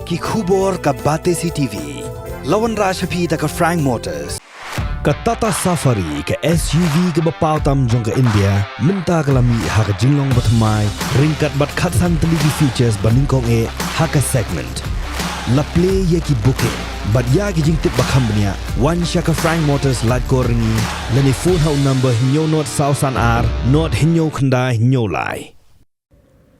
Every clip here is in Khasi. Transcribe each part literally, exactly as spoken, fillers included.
Ki khubor ka Batesi T V. La wanrah sha phi da ka Frank Motors. Ka Tata Safari, ka S U V kaba paw tam jong ka India, mynta ka la mih ha ka jinglong bathymmai, ryngkat bad khatsan tylli ki features ba nyngkong eh ha ka segment. La plie ïa ki booking bad ïa ki jingtip ba kham bniah, wan sha ka Frank Motors Laitkor Ryngi, lane phone ha u number hynñiew nod saw san ar nod hynñiew khyndai hynñiew lai.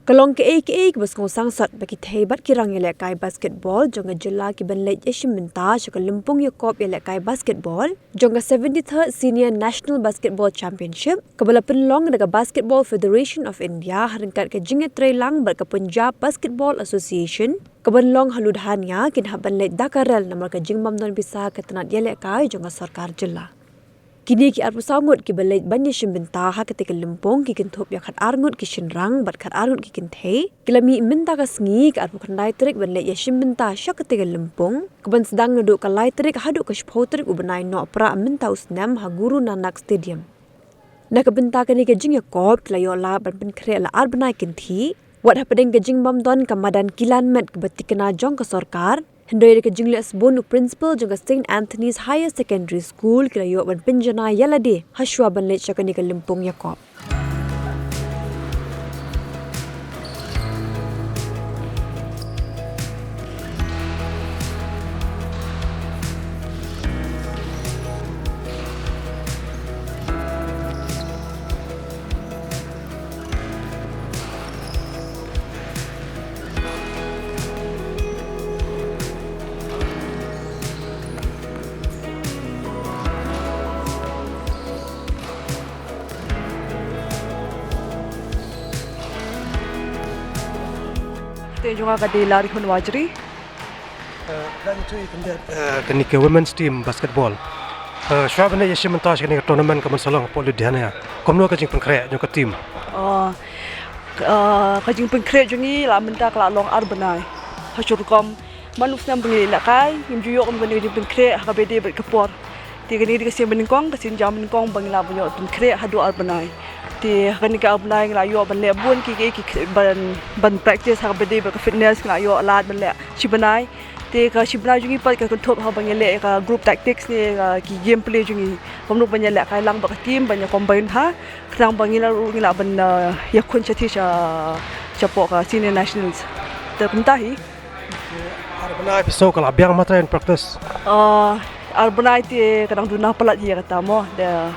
Ka long kaei kaei kaba sngewsangsot ba ki thei bad ki rangïalehkai basketball jong ka jylla ki ban leit ïashim bynta sha ka lympung ïakop ïalehkai basketball jong ka seventy-third Senior National Basketball Championship, kaba la pynlong da ka Basketball Federation of India ha ryngkat ka jingïatreilang bad ka Punjab Basketball Association, kaban long ha Ludhiana. Kin hap ban leit da ka rel namar ka jingbym don pisa ka tnat ïalehkai jong ka sorkar jylla. Kine ki arphew saw ngut kiba leit ban ïashim bynta ha kata ka lympung ki kynthup ïa khatar ngut ki shynrang bad khatar ngut ki kynthei. Ki la mih mynta ka sngi ka arphew khyndai tarik ban leit ïashim bynta sha kata ka lympung, kaban sdang naduh ka lai tarik haduh ka shiphew tarik u bnai Nohprah mynta u snem ha Guru Nanak Stadium. Na ka bynta kane ka jingïakop ki la ïoh lad ban pynkhreh la ar bnai kynthih, wat hapdeng ka jingbym don ka madan kilan met kaba thikna jong ka sorkar. Hynrei da ka jingleh sbun u principal jong ka Saint Anthony's Higher Secondary School ki la ïoh ban pynjanai ïa lade ha shuwa ban leit sha kane ka lympung ïakop. Te jong nga ka dei Larihun Wajri. Eh, kane ka women's team basketball. Eh, shuwa ban ïashim bynta sha kane ka tournament kaban sa long hapoh Ludhiana, kumno ka jingpynkhreh jong ka team? Oh, ka, eh, ka jingpynkhreh jong ngi la mynta ka la long ar bnai. Ha shu rukom man u snem ba ngi lehkai ngim ju ïoh kum kane ka jingpynkhreh ha kaba dei bad ka por. Te kane dei ka sien banyngkong, ka sien jam banyngkong ba ngi lah ban ïoh pynkhreh haduh ar bnai. Te ha kane ka ar bnai ngi la ïoh ban leh bun ki, ki, ki, ban, ban practice ha kaba dei bad ka fitness, ngi la ïoh lad ban leh shi bnai. Te ka shi bnai jong ngi pat ka kynthup ha ba ngi leh ka group tactics ne, ka ki game play jong ngi. Kumno ban ïalehkai lang bad ka team ban ïa combine bha. Khnang ba ngi lah ruh ngi lah ban, eh, ïakhun shathie sha, shapoh ka senior nationals. Te kumta hi. Ar bnai phi sngew ka la biang haba phi practice? Ah, ar bnai te ka dang duna palat hi ïa kata mo. Da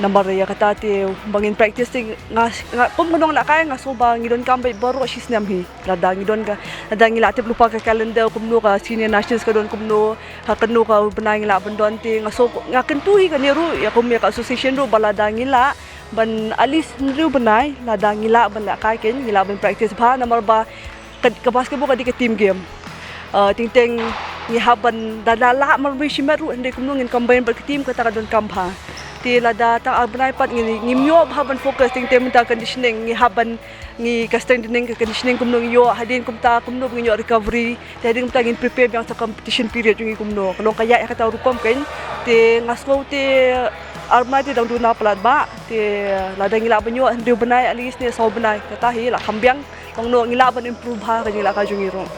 namar ïa kata te ba ngin practice te nga, nga kum ka nonglehkai nga sngew ba ngi donkam beit baroh shi snem hi. Lada ngi don ka, lada ngi la tip lypa ka calendar kumno ka senior nationals ka don kumno, ha kano ka bnai ngi lah ban don te nga sngew nga kyntu hi kane ruh ïa kum ïa ka association ruh ba lada ngi lah ban at least hynriew bnai lada ngi lah ban lehkai kein ngi lah ban practice bha namar ba ka, ka basketball ka dei ka team game. Ah, teng teng ngi hap ban da la lah mar mei shimet ruh hynrei kumno ngin combine bad ka team kata ka donkam bha. Te lada tang ar bnai pat ngi, ngim ïoh bha ban focus teng teng mynta conditioning ngi hap ban ngi ka strengthening ka conditioning kumno ngi ïoh hadien kumta kumno ba ngi ïoh recovery. Te hadien kumta ngin prepare biang sa competition period jong ngi kumno. Ka long ka ïaid ha kata rukom kein. Te nga sngew te ar bnai te dang duna palat bha. Te lada ngi lah ban ïoh hynriew bnai at least ne saw bnai kata hi lah kham biang. Long noh ngi lah ban improve bha ka jinglehkai jong ngi ruh.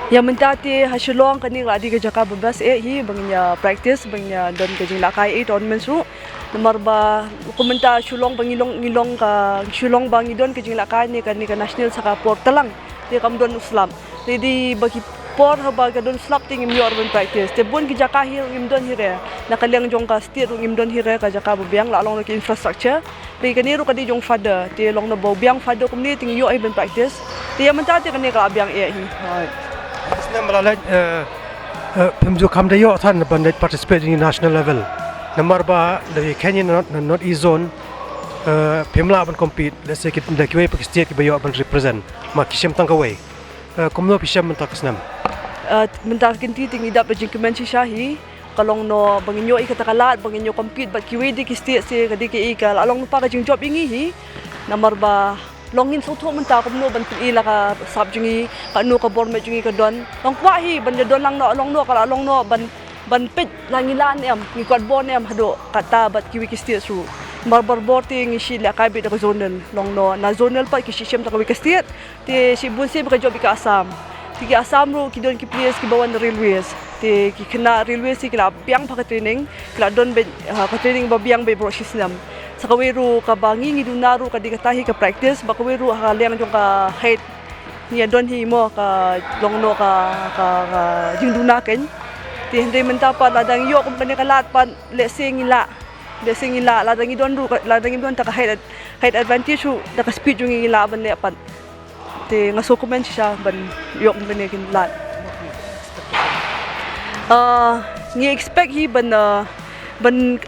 Ïa mynta te ha Shillong kane ka la dei ka jaka ba best eh hi ba ngin ïa practice ba ngin ïa don ka jinglehkai eh tournaments ruh. Namar ba kum mynta Shillong ba ngi long, ngi long ka Shillong ba ngi don ka jinglehkai ne kane ka national sa ka por talang. Te kam don u slap. Te dei ba ki por haba ka don slap te ngim ïoh ban practice. Te bun ki jaka hi ruh ngim don hi re. Na ka liang jong ka state ruh ngim don hi re ka jaka ba biang la long ki infrastructure. Te kane ruh ka dei jong father, te long na ba biang father kumne te ngi ïoh hi ban practice. Te ïa mynta te kane ka la biang eh hi. Hooid. Snem ba la leit, eh, eh, phim ju kham da ïoh than ban leit participate in national level. Namar ba da ki khein na North, North East Zone, eh, phim lah ban compete, let's say ki, da kiwei pat ki state kiba ïoh ban represent. Ma ki shem tang kawei. Eh, kumno phi shem mynta ka snem? Eh, mynta ka kynti te ngi dap da jingkmen shisha hi. Ka long noh ba ngin ïoh ïa kata ka lad ba ngin ïoh compete bad kiwei de ki state se ka dei kaei ka la long noh pat ka jingjop ïa ngi hi. Namar ba long ngin sngewthuh mynta kumno ban pyni la ka sap jong ngi, kano ka bor met jong ngi ka don. Long kwah hi ban ïa don lang noh, long noh ka la long noh ban, ban peit la ngi lah ne em, ngi kwah bor ne em haduh katta bad kiwei ki state ruh. Namar barabor te ngi shu lehkai beit da ka zonal, long noh na zonal pat ki shu shem da kawei ka state. Te shibun sien ba ka jop ïa ka Assam. Te ki Assam ruh ki don ki players kiba wan na Railways. Te ki khynnah Railways te ki la biang bha ka training, ki la don beit, ha, ka training ba biang beit baroh shi snem. Sa kawei ruh kaba ngi ngi duna ruh ka dei kata hi ka practice, ba kawei ruh ha ka liang jong ka height ngi ïa don hi mo ka long noh ka, ka, ka jingduna kein. Te hynrei mynta pat lada ngi ïoh kum kane ka lad pat, lehse ngi lah, lehse ngi lah, lada ngi don ruh ka, lada ngi don ta ka height, height advantage ruh, da ka speed jong ngi ngi lah ban leh pat. Te nga sngewkmen shisha ban ïoh kum kane ka lad. Ah, ngi expect hi ban, ah, ban,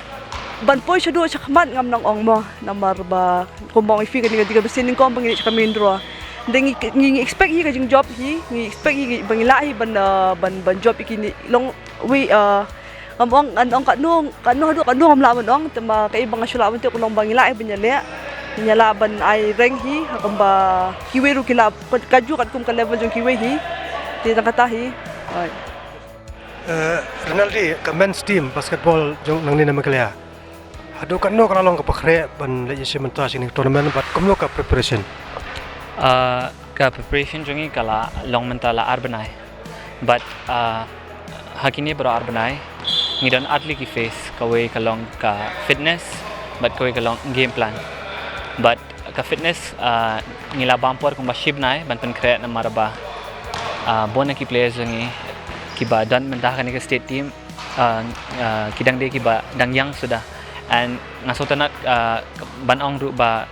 ban poi shaduh shakhmat ngam nang ong mo, namar ba kumba ong ïa phi kane ka dei ka besien nyngkong ba ngi leit sha ka main draw. Te ngi, ngi, ngi expect hi ka jingjop hi, ngi expect hi ba ngi lah hi ban, ah, ban, ban jop ïa kine long wei, ah, ngam ong, ngan ong katno, katno haduh katno ngam lah ban ong, te ma kaei ba nga shu lah ban tip ka long ba ngi lah hi ban ïaleh, ngi lah ban ai rank hi ha kumba kiwei ruh ki lah, kajuh katkum ka level jong kiwei hi. Te tang kata hi. Oi. Eh, Rinaldi, ka men's team basketball jong nangne na Meghalaya, haduh katno ka la long kaba khreh ban leit ïashim bynta sha kane ka tournament bad kumno ka preparation? Ah, ka preparation jong ngi ka la long mynta la ar bnai. Bad, ah, ha kine baroh ar bnai ngi don ar tylli ki phase, kawei ka long ka fitness bad kawei ka long game plan. Bad ka fitness, ah, ngi la bam por kumba shi bnai ban pynkhreh namar ba, ah, bun na ki players jong ngi kiba don mynta ha kane ka state team, ah, ah, ki dang dei kiba dang ïang suda. And nga sngewtynnat, ah, ban ong ruh ba,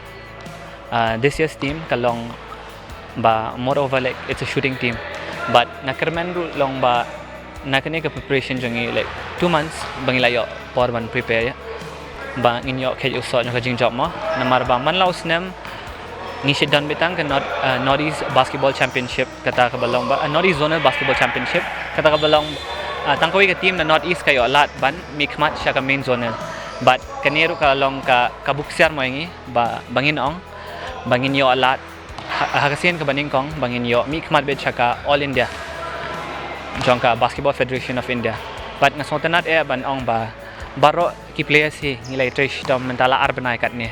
ah, this year's team ka long ba moreover, like, it's a shooting team. But nga kyrmen ruh long ba na kane ka preparation jong ngi, like, two months ba ngi la ïoh por ban prepare ïa ba ngin ïoh kheit ïa u soh jong ka jingjop mo. Namar ba man la u snem ngi shait don beit tang ka North, ah, North East Basketball Championship, kata kaba long ba, ah, North East Zonal Basketball Championship, kata kaba long, ah, tang kawei ka team na North East ka ïoh lad ban mihkhmat sha ka main zonal. But kane ruh ka long ka, ka buk siar mo ïa ngi ba, ba ngin ong ba ngin ïoh lad ha, ha ka sien kaba nyngkong ba ngin ïoh mihkhmat beit sha ka All India jong ka Basketball Federation of India. Bad nga sngewtynnat eh ban ong ba baroh ki players hi ngi la ïatrei shitom mynta la ar bnai katne.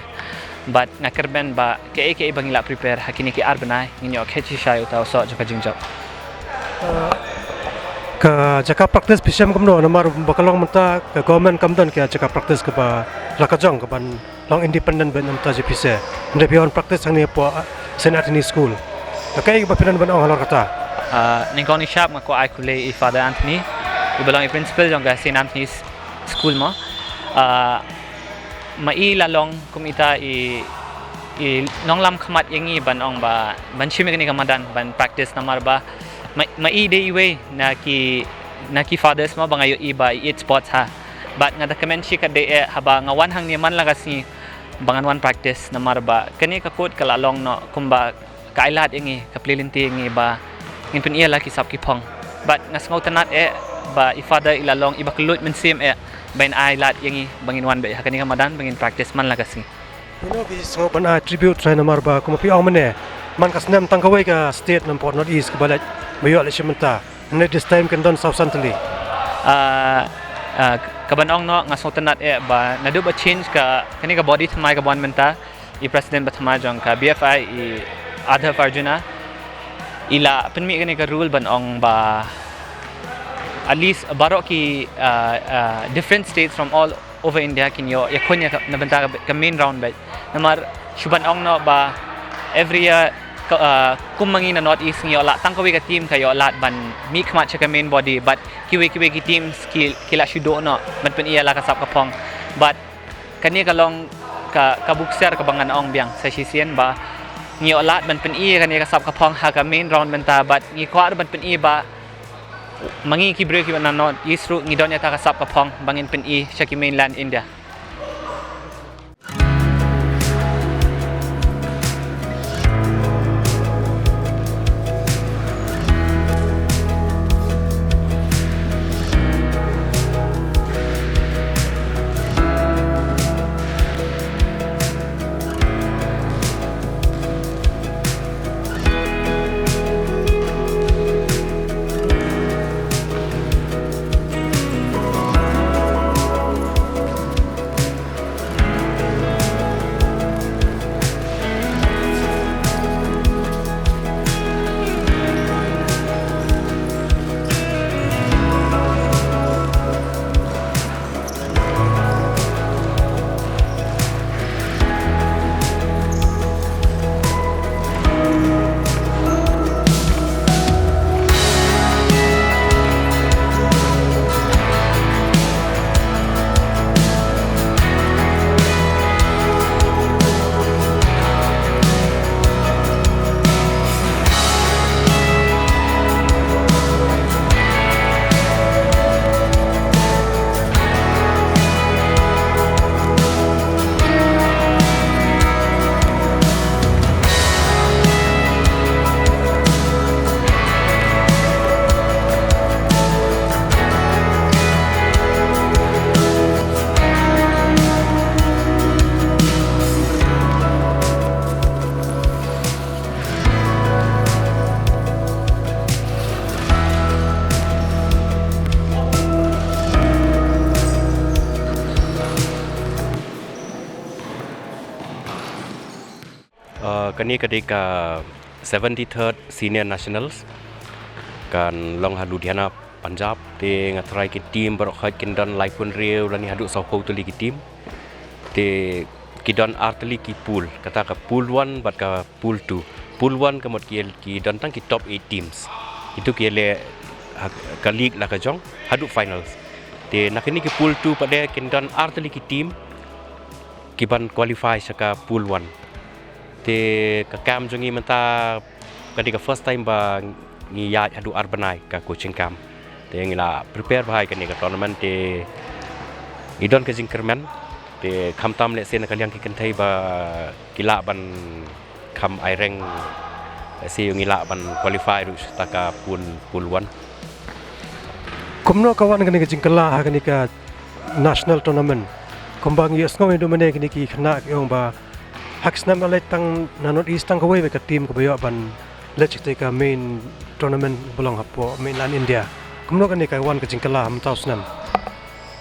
Bad nga kyrmen ba kaei kaei ba ngi la prepare ha kine ki ar bnai ngin ïoh kheit shisha ïa uta u soh jong ka jingjop. Ka jaka practice phi shem kumno, namar ba ka long mynta ka government kam don ka jaka practice kaba la ka jong kaban long independent bad namar ta jong phi seh. Hynrei phi wan practice hangne hapoh, ah, Saint Anthony School. Kaei ba phi don ban ong halor kata? Ah, nyngkong nyngshap nga kwah ai khublei ïa i Father Anthony, iba long i principal jong ka Saint Anthony's School mo. Ah, ma i la long kum ita i, i nonglam khmat ïa ngi ban ong ba, ban shim ïa kane ka madan ban practice namar ba ma, ma i dei iwei na ki, na ki fathers mo ba nga ïohi ba i ïeit sports ha. Bad nga da kmen shi katdei eh haba nga wan hangne man la ka sngi ba ngan wan practice namar ba kane ka court ka la long noh kumba ka ai lad ïa ngi, ka plie lynti ïa ngi ba ngin pyni ïa la ki sap ki phong. Bad nga sngewtynnat eh ba i Father i la long iba kylluid mynsiem eh ba in ai lad ïa ngi ba ngin wan beit ha kane ka madan ba ngin practice man la ka sngi. Ino phi sngew ban ai tribute trai namar ba kumba phi ong mynne, man ka snem tang kawei ka state na poh North East kaba leit ba ïoh leit shim bynta. Hynrei this time kin don saw san tylli. Ah, ah, kaban ong noh nga sngewtynnat eh ba naduh ba change ka, kane ka body thymmai kaba wan mynta, i president ba thymmai jong ka B F I, i Adhav Arjuna, i la pynmih kane ka rule ban ong ba at least baroh ki, ah, ah, different states from all over India kin ïoh ïakhun ïa ka, na bynta ka, ka main round beit. Namar shu ban ong noh ba every year ka, ah, kum ma ngi na North East ngi ïoh lad tang kawei ka team ka ïoh lad ban mihkhmat sha ka main body, but kiwei kiwei ki teams ki, ki la shu duh noh ban pyni ïa la ka sap ka phong. But kane ka long ka, ka buk siar kaba ngan ong biang sa shisien ba ngi ïoh lad ban pyni ïa kane ka sap ka phong ha ka main round mynta, but ngi kwah ban pyni ba ma ngi ki briew kiba na North East ruh ngi don ïa ta ka sap ka phong ba ngin pyni sha ki mainland India. Kane ka dei ka seventy-third Senior Nationals, kan long ha Ludhiana, Punjab. Te nga tharai ki team baroh khoit kin don laiphew hynriew lane haduh sawphew tylli ki team. Te ki don ar tylli ki pool, kata ka pool one bad ka pool two. Pool one ka mut ki, ki don tang ki top eight teams. Itu ki leh ha ka league la ka jong haduh finals. Te na kine ki pool two pat de kin don ar tylli ki team ki ban qualify sha ka pool one. Te ka camp jong ngi mynta ka dei ka first time ba ngi ïaid haduh ar bnai ka coaching camp. Te ngi la prepare bha ïa kane ka tournament, te ngi don ka jingkyrmen. Te khamtam lehse na ka liang ki kynthei ba ki lah ban kham ai rank, lehse ngi lah ban qualify ruh sha ka pool, pool one. Kumno ka wan kane ka jingkylla ha kane ka national tournament? Kumba ngi ïohsngew ïa u mynne kine ki khynnah ki ong ba ha ki snem ba leit tang na North East tang kawei ka team kaba ïoh ban leit sha ka main tournament ba long hapoh mainland India. Kumno kane ka wan ka jingkylla mynta u snem?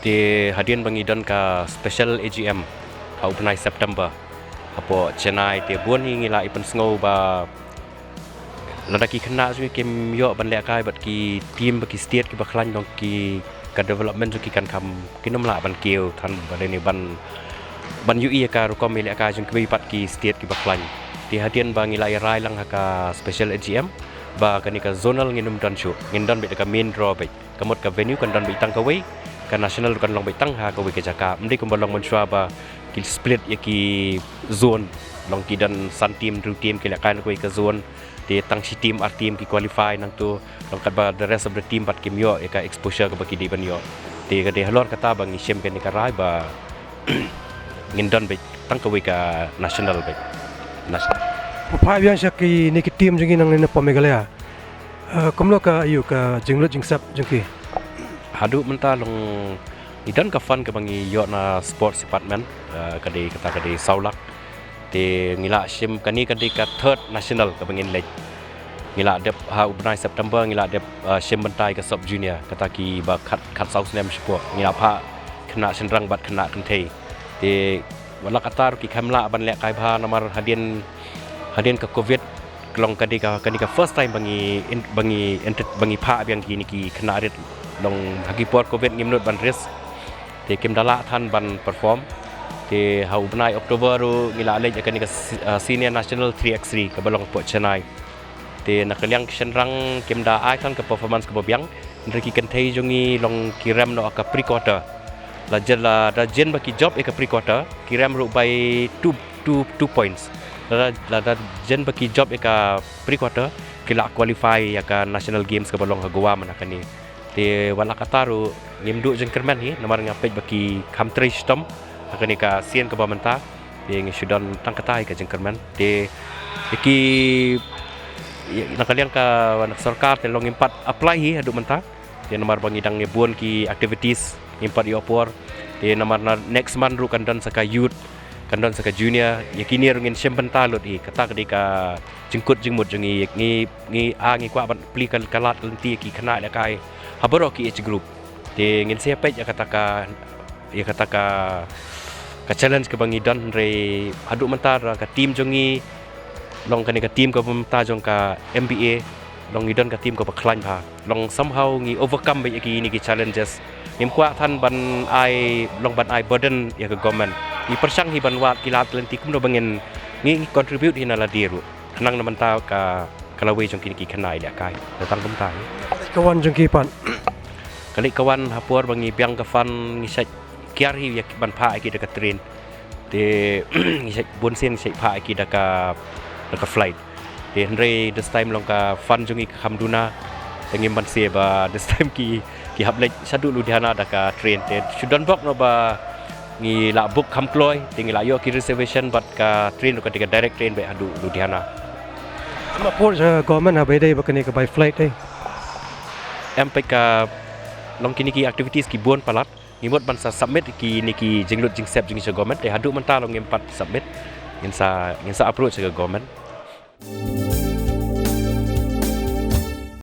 Te hadien ba ngi don ka special A G M ha u bnai September hapoh Chennai, te bun hi ngi la ïa pynsngew ba lada ki khynnah jong ngi kim ïoh ban lehkai bad ki team ba ki state kiba khlaiñ, long ki ka development jong ki kan kham, kin ym lah ban kiew than ba dei ne ban, ban ïohi ïa ka rukom ïalehkai jong kiwei pat ki state kiba khlaiñ. Te hadien ba ngi la ïa rai lang ha ka special A G M ba kane ka zonal ngin ym don shuh, ngin don beit da ka main draw beit. Ka mut ka venue kan don beit tang kawei, ka national kan long beit tang ha kawei ka jaka. Ym dei kumba long mynshuwa ba ki split ïa ki zone, long ki don san team, hynriew team ki lehkai na kawei ka zone. Te tang shi team ar team ki qualify nangtu, long katba the rest of the team pat kim ïoh ïa ka exposure kaba ki dei ban ïoh. Te ka dei halor kata ba ngi shim kane ka rai ba ngin don beit tang kawei ka national beit. National. Pha biang sha kine ki team jong ngi nangne napoh Meghalaya. Eh, kumno ka ïa ka jinglut jingsep jong ki? Haduh mynta long ngi don ka fund kaba ngi ïoh na sports department, eh, ka dei kata ka dei saw lak. Te ngi la shim, kane ka dei ka third national kaba ngin leit. Ngi la dep ha u bnai September ngi la dep, eh, shim bynta ïa ka sub junior, kata kiba khat, khatsaw snem shapoh. Ngi la phah khynnah shynrang bad khynnah kynthei. Te wat la katta ruh ki khlem lah ban lehkai bha namar hadien, hadien ka covid, long ka dei ka, kane ka first time ba ngi in, ba ngi enter, ba ngi phah biang kine ki khynnah rit. Long ha ki por covid ngim nud ban risk. Te kim da lah than ban perform. Te ha u bnai October ruh ngi la leit ïa kane ka se-, ah, Senior National three x three kaba long hapoh Chennai. Te na ka liang ki shynrang kim da ai than ka performance kaba biang. Hynrei ki kynthei jong ngi long ki rem noh ha ka pre quarter. La jin, lada jin ba ki jop ïa ka pre quarter, ki rem ruh by two, two, two points. Lada, lada jin ba ki jop ïa ka pre quarter, ki lah qualify ïa ka National Games kaba long ha Goa mynta kane. Te wat la katta ruh ngim duh jingkyrmen hi namar nga peit ba ki kham trei shitom ha kane ka sien kaba mynta. Te ngi shu don tang katta hi ka jingkyrmen. Te ïa ki, ïa, na ka liang ka, na ka sorkar te long ngim pat apply hi haduh mynta. Te namar ba ngi dang ïa bun ki activities ngim pat ïoh por. Te namar na next month ruh kan don sa ka youth, kan don sa ka junior, ïa kine ruh ngin shim bynta lut hi. Kata ka dei ka jingkut jingmut jong ngi, ngi, ngi, ah, ngi kwah ban plie ka, ka lad ka lynti ïa ki khynnah ïalehkai ha baroh ki age group. Te ngin sa peit ïa kata ka, ïa kata ka, ka challenge kaba ngi don, hynrei haduh mynta ruh ka team jong ngi, long kane ka team kaba mynta jong ka M B A, long ngi don ka team kaba khlaiñ bha. Long somehow ngi overcome beit ïa kine ki challenges. Ngim kwah than ban ai, long ban ai burden ïa ka government. Ngi pyrshang hi ban wad ki lad ki lynti kumno ba ngin, ngi, ngi contribute hi na lade ruh. Khnang na mynta ka, ka lawei jong kine ki khynnah ïalehkai. Tang kumta hi. Ka wan jong ki pat. Ka leit ka wan ha por ba ngi biang ka fund ngi shait kiar hi ïa ki ban phah ïa ki da ka train. Te ngi shait bun sien ngi shait phah ïa ki da ka, da ka flight. Te hynrei this time long ka fund jong ngi ka kham duna. Te ngim banse ba this time ki, ki hap leit shaduh Ludhiana da ka train. Te shu don bok noh ba ngi la book kham kloi, te ngi la ïoh ki reservation bad ka train ruh ka dei ka direct train beit haduh Ludhiana. Em approach, eh, government ha ba ïadei bad kane ka by flight, eh? Em peit ka long kine ki activities ki bun palat. Ngi mut ban sa submit kine ki jinglut jingsep jong ngi sha government, te haduh mynta long ngim pat submit. Ngin sa, ngin sa approach sha ka government.